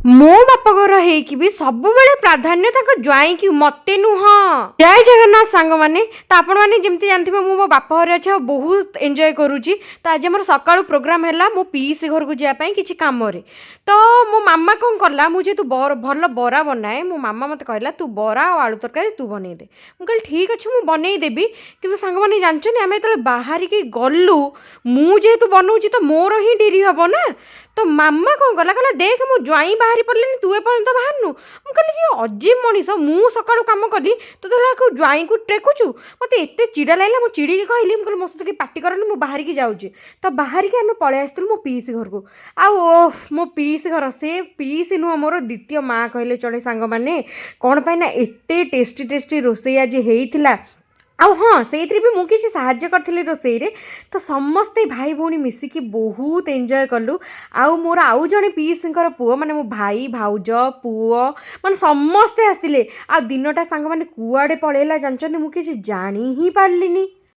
ମୋ ବାପଘର ହେଇକି ବି ସବୁବେଳେ ପ୍ରାଧାନ୍ୟ ତାଙ୍କ ଜ୍ୱାଇଁକି, ମତେ ନୁହଁ। ଜୟ ଜଗନ୍ନାଥ ସାଙ୍ଗମାନେ। ତ ଆପଣମାନେ ଯେମିତି ଜାଣିଥିବେ, ମୁଁ ମୋ ବାପ ଘରେ ଅଛି ଆଉ ବହୁତ ଏନ୍ଜୟ କରୁଛି। ତ ଆଜି ଆମର ସକାଳୁ ପ୍ରୋଗ୍ରାମ୍ ହେଲା ମୋ ପିଇସି ଘରକୁ ଯିବା ପାଇଁ କିଛି କାମରେ। ତ ମୋ ମାମା କ'ଣ କଲା, ମୁଁ ଯେହେତୁ ଭଲ ବରା ବନାଏ, ମୋ ମାମା ମୋତେ କହିଲା, "ତୁ ବରା ଆଉ ଆଳୁ ତରକାରୀ ତୁ ବନେଇ ଦେ।" ମୁଁ କହିଲି, "ଠିକ୍ ଅଛି, ମୁଁ ବନେଇଦେବି।" କିନ୍ତୁ ସାଙ୍ଗମାନେ ଜାଣିଛନ୍ତି, ଆମେ ଯେତେବେଳେ ବାହାରିକି ଗଲୁ, ମୁଁ ଯେହେତୁ ବନଉଛି ତ ମୋର ହିଁ ଡେରି ହେବ ନା। ତ ମାମା କ'ଣ କଲା, କହିଲା, "ଦେଖ, ମୋ ଜ୍ୱାଇଁ ବାହାରି ପଡ଼ିଲେଣି, ତୁ ଏପର୍ଯ୍ୟନ୍ତ ବାହାରିନୁ।" ମୁଁ କହିଲି, "କି ଅଜୀବ ମଣିଷ! ମୁଁ ସକାଳୁ କାମ କଲି, ତୁ ତାକୁ ଜ୍ୱାଇଁକୁ ଟେକୁଛୁ।" ମୋତେ ଏତେ ଚିଡ଼ା ଲାଗିଲା, ମୁଁ ଚିଡ଼ିକି କହିଲି, ମୁଁ କହିଲି, "ମୋ ସହିତ କେହି ପାଟି କରନି, ମୁଁ ବାହାରିକି ଯାଉଛି।" ତ ବାହାରିକି ଆମେ ପଳେଇ ଆସିଥିଲୁ ମୋ ପିଇସି ଘରକୁ। ଆଉ ଓଃ, ମୋ ପିଇସି ଘର, ସେ ପିଇସି ନୁହଁ, ମୋର ଦ୍ୱିତୀୟ ମା' କହିଲେ ଚଳେ ସାଙ୍ଗମାନେ। କ'ଣ ପାଇଁ ନା ଏତେ ଟେଷ୍ଟି ଟେଷ୍ଟି ରୋଷେଇ ଆଜି ହେଇଥିଲା। ଆଉ ହଁ, ସେଇଥିରେ ବି ମୁଁ କିଛି ସାହାଯ୍ୟ କରିଥିଲି ରୋଷେଇରେ। ତ ସମସ୍ତେ ଭାଇ ଭଉଣୀ ମିଶିକି ବହୁତ ଏନ୍ଜୟ କଲୁ। ଆଉ ମୋର ଆଉ ଜଣେ ପିଇସିଙ୍କର ପୁଅ, ମାନେ ମୋ ଭାଇ, ଭାଉଜ, ପୁଅ, ମାନେ ସମସ୍ତେ ଆସିଲେ। ଆଉ ଦିନଟା ସାଙ୍ଗମାନେ କୁଆଡ଼େ ପଳେଇଲା ଜାଣିଛନ୍ତି, ମୁଁ କିଛି ଜାଣି ହିଁ ପାରିଲିନି।